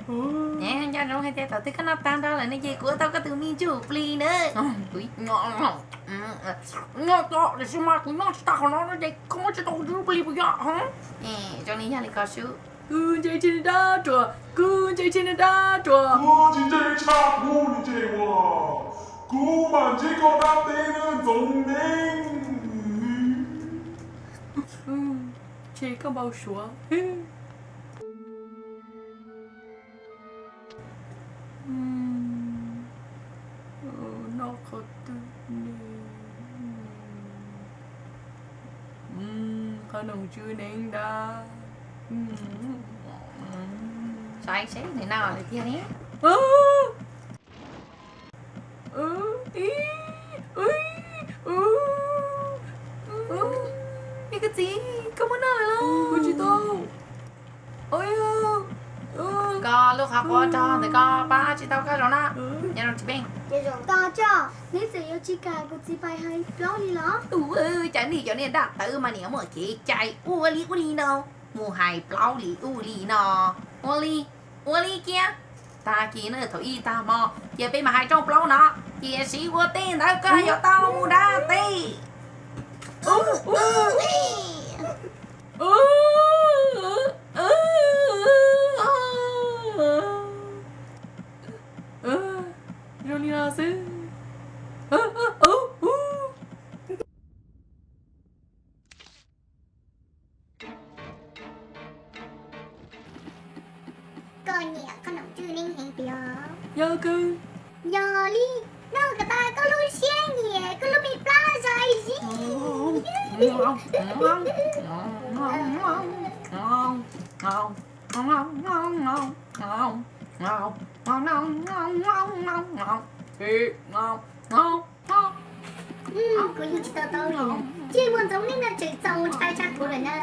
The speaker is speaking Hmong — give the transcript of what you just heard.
Nyob zoo hais tias thaum twg koj noj tag nrho lawm no ces kuv ua tau koj tus me ntsuj plig na. Noj tau tiam sis mas kuv noj tsis tag qhov no no ces koj muab tsis tau kuv tus ntsuj plig puas yog? Zoo li yog li ko sub. Kuv ntse tshaj dab ruam, kuv ntse tshaj dab ruam. Kuv tsis ntse tshaj kuv li ces ua, kuv mam ntsib koj dab teb na Ntxoov Neeb. Ntshe koj npau suav. Noj qhov twg ne? Qhov noom tswv neev ntag. Saib seb nws noj lawm tiag ne. Ib, koj txiv, koj muab noj lawm los? Kuv tsis tau. Koj lub qhov quav rog ntawm koj pab tsis tau koj zaum no. Nyob zoo tsis peej. Koj tso, neb txawm yuav tsis kam kuv txiv pais hais plaub li los? Cas nej cov niag ntaj tawv mas niam muaj kev cai ua li ua li no, mus hais plaub li ua li no. Ua li, ua li kiag. Tag kis na thaum ib tag hmo ces peb mam hais rooj plaub no, tiam sis ua tej ntawd koj yuav tau mus dab teb. Zoo li no xwb. Koj nyiam qhov noom tswv neeb heev tiag? Yog kawg. Yog li, noj kom tag koj lub siab nyiam koj lub me plab zais zis. Kuv yeej tsis to taub li. Cia li muaj Ntxoov Neeb no tseem txaus ntshai tshaj kuv lawm na.